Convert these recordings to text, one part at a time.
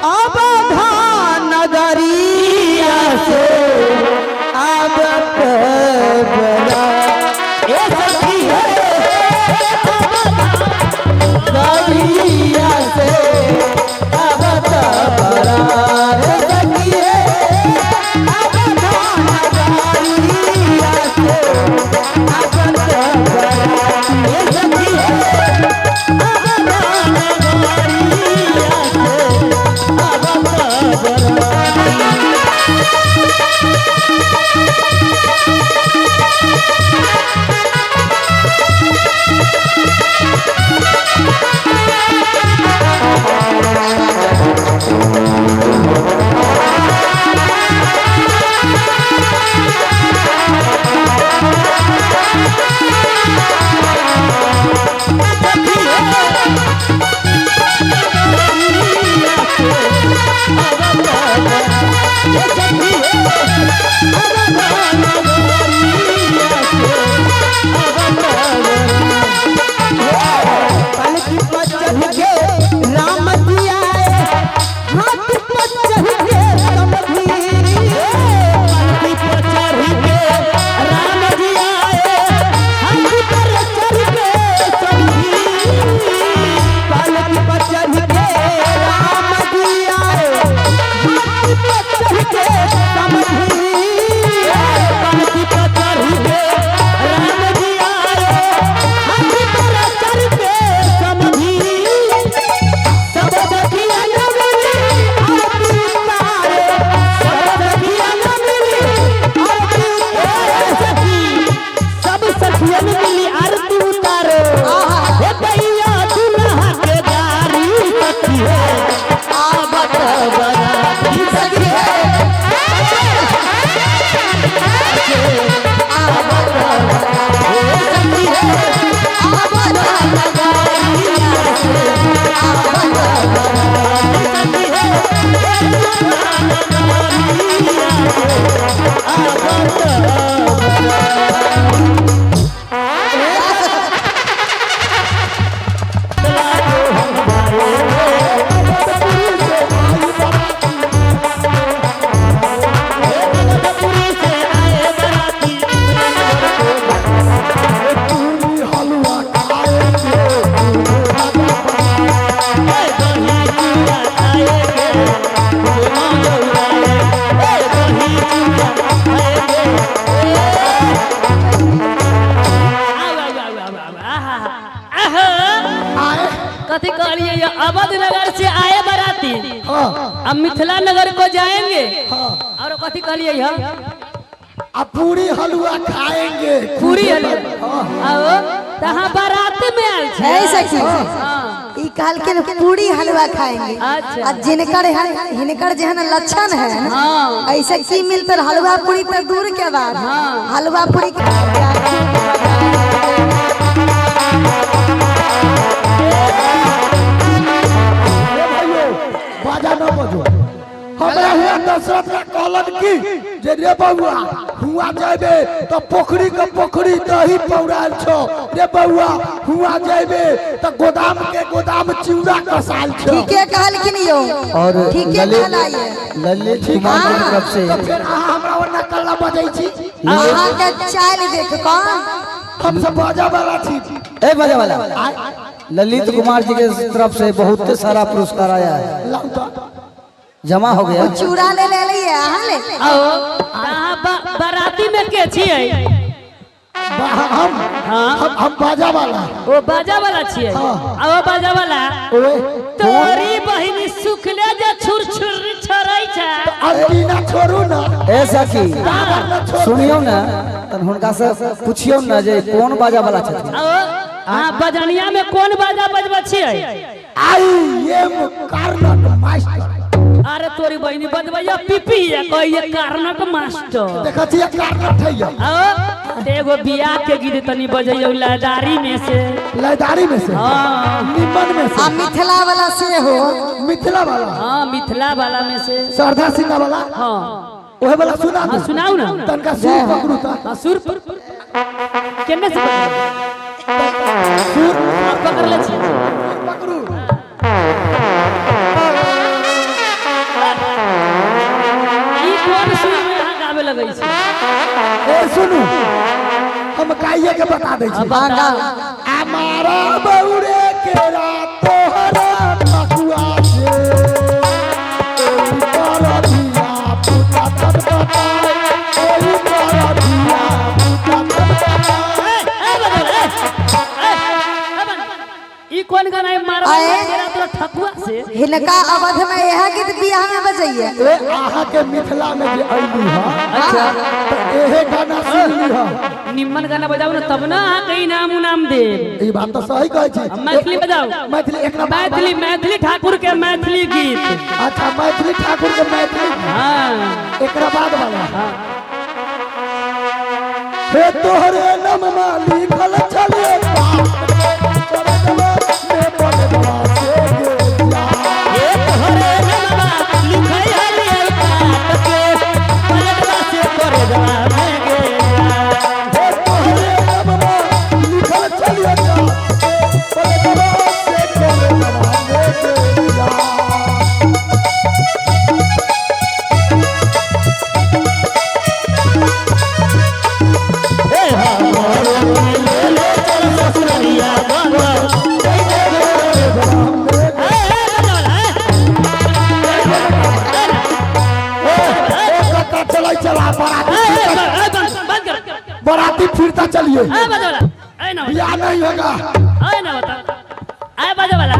अवधा नगरिया से आवत बरा ए सखी हे नगरिया से आवत बरा ए सखी हे अवधा नगरिया से आवत बरा ए सखी हे अवधा नगरिया से आवत बरा। पलकी पर चढ़ के राम जी आए, हाथ पर चढ़ के समधी। पलकी पर चढ़ के राम जी आए, हाथ पर चढ़ के समधी। पलकी पर चढ़ के राम जी आए, हाथ पर चढ़ के समधी। पलकी पर चढ़ के राम जी आए, हाथ पर चढ़ के समधी। सब सखिया न मिली आरती उतारे, सब सखिया न मिली आरती उतारे सखी, सब सखिया न मिली आरती उतारे। हे भैया दुल्हा के गारी सखी हे आवत बराती सखी हे आवत हे सखी हे आवत नगरिया से आवत बराती सखी हे नगरिया से आवत बराती से आए बराती। पूरी हलवा खाएंगे। दही चूड़ा खाएंगे, दही चूड़ा खाएंगे। आए। कथी कहलिए ये अवध नगर से आए बराती, हाँ। अब मिथिला नगर को जाएंगे। हाँ। और कथी कहलिए हम? अब पूरी हलवा खाएंगे। पूरी हलवा। आओ तहाँ बारात में आयल छै। है सखी। हाँ। ई कहलखिन पूरी हलवा खाएंगे। अच्छा। आ जिनकर हिनकर जेहन लक्षण है, हाँ। ऐसे की मिलते हलवा पूरी तो दूर के बात। हलवा पूरी के- ए भाइयो, बाजा न बजो। हमरा हुआ दशरथ का कहलन की जे रे बउआ हुआ जेबे तो पोखरी के पोखरी दही पौरायल छो, रे बउआ हुआ जेबे तो गोदाम के गोदाम चिउरा कसायल छो। ठीके कहलखिन यो। और ठीके ललित कहलाइए। ललित कुमार जी की तरफ से तो फिर अहाँ हमरा ओना कल्ला बजै छी? अहाँ के चाल देख कऽ हम सब बाजा वाला छी। ए बजा वाला ललित कुमार जी के तरफ से बहुत सारा पुरस्कार आया है, लाउ तो जमा हो गया। चूड़ा ले ले लिए अहाँ ले। आओ तहाँ बाराती में के छियै? हम। हाँ। हम बाजा वाला। ओ बाजा वाला छियै? आओ बाजा वाला। ओए। तोरी बहिनी सुखले जे छुर छुर छरै छै। अंटीना छोड़ू ना। ए सखी, ना छोड़ू। सुनियो ना, तन हुनका से पुछियो ना जे कौन बाजा वाला छथिन। आओ अहाँ बजनिया में कोन बाजा बजबै छियै? I am Carnot master. अरे तोरी बहिनी बजबैया पीपी या कहिए कार्नट मास्टर। देखै छियै कार्नट है। आओ ते एगो बियाह के गीत तनी बजैयौ लदारी में से। लयदारी में से? हाँ। निमन में से? आ मिथिला वाला से हो। मिथिला वाला? हाँ, मिथिला वाला में से। श्रद्धा सिन्हा वाला? हाँ। ओहे वाला सुना हाँ दू? सुनाउ ना। तनका सुर पकड़ू त। हाँ, सुर केने से पकड़ू? सुर पकड़ ले छी। पकड़ू। सुनू, हम गाइये के बता दै छी। हमारा बौरे केरा तोहरा ठकुआ से, ओही पर धिया पुता तन बताए, ओही पर धिया पुता तन बताए। ए बजल, ए, ए, ए बन। ई कोन गाना है मारवा आए। केरा तोरा ठकुआ से? हिनका अवध में यह गीत बियाह में बजैये। ए, अहाँ के मिथिला में जे अइली ह, अच्छा, तऽ एहे गाना सुनली ह। निम्मन गाना बजाओ ना तब ना अहाँ के इनाम उनाम देब। ई बात तऽ सही कहै छी। मैथिली बजाओ। मैथिली एकरा मैथिली, मैथिली ठाकुर के मैथिली गीत। अच्छा, मैथिली ठाकुर के मैथिली। हाँ। एकरा बाद वाला। हे तोहरे नममा लिखल छले में बनवा से गेला। हे तोहरे नमवा लिखै हरियर पात के, पलटवा से करजवा में गेला। हे तोहरे नममा लिखल छले बनवा से करजवा में गेला। हे हमरो ले ले चल ससुररिया गंगा। ए, ए, बजाओ ना, ए। ए कत्ता चलै चला बाराती। ए, ए, ए, बंद बंद कर। बाराती फिरता चलिए। ए बजाओ ना, ए ना बजा, बियाह नहीं होगा। ए ना बता, ए बजा वाला।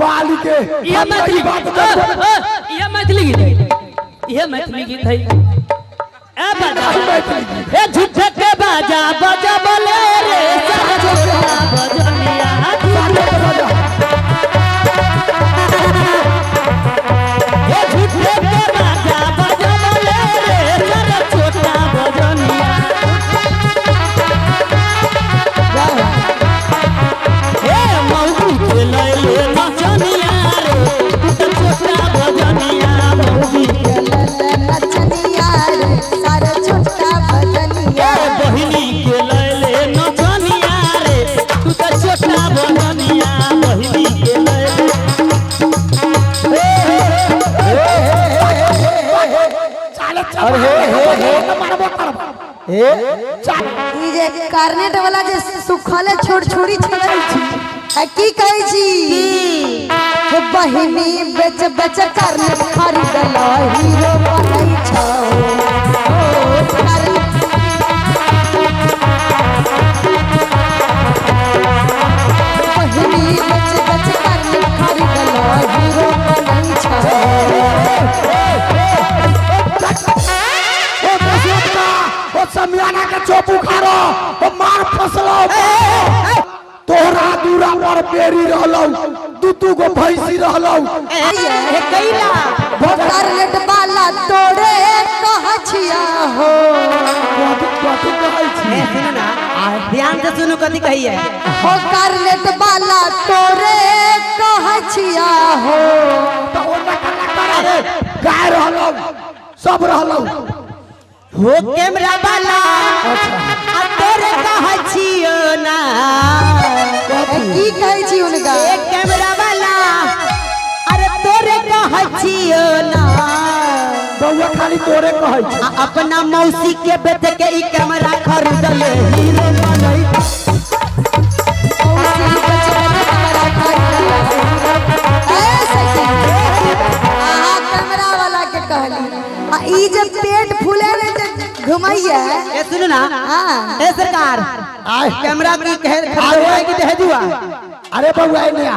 बाली के यह हम मैथिली ई बात गीत, नहीं। ए, ए, यह मैथिली गीत है, यह मैथिली गीत है। ए बजा नहीं मैथिली गीत। हे झूठे के बाजा बजा बोले रे साजोटा बजनिया। साथे के बजा। हे झूठे के बाजा बजा बोले रे सारा छोटा बजनिया। हे मौगी के लैले नचनिया रे, तू तो छोटा बजनिया मौगी। नचनिया रे सारा छोटा भजनिया। हे बहिनी के लैले नचनिया रे, तू तो छोटा बजनिया बहिनी के लैले। चाले चल हे हे हे मारबो करबो। ए ई जे कार्नेट वाला जे सुखले छोड़ छोड़ी छड़ै छी, आ की कहै छी? हो बहिनी बेच बेच कार्नेट खरीदल हीरो बनै छौ। ओ कार्नेट बहिनी बेच बेच कार्नेट खरीदल हीरो बनै छौ। ओ दशरथ, ओ समियाना के चोप उखाड़ो, ओ मार फसलो। तोहरा दूरा पर बेरी रहलौ, दू दू गो भैंसी रहलौ। हे कैला कार्नेट वाला तोरे कह छिया हो। कथी कथी कहै छी? सुनो ना, ध्यान से सुनो कथी कहिए। हो कार्नेट वाला तोरे कह छिया हो। तऽ ओ नकल करा रे, गाय रहलौ, सब रहलौ। हो कैमरा वाला आ तोरे कहै छियो ना। ए, की कहै छी हुनका? ए कैमरा वाला, अरे तोरे कहै छियो ना। बौआ खाली तोरे कहै छी। आ अपना मौसी के बेच के ई कैमरा खरीदले हीरो बनै। मौसी बेच बेच कैमरा खरीदल। ए सखी, अहाँ कैमरा वाला के कहली, आ ई जे पेट फूले ने जे घुमैया। ए सुनो ना। हाँ। ए सरकार, आय कैमरा की कहे खरीदवा कि दहेजुआ? अरे बौआ, एने आ।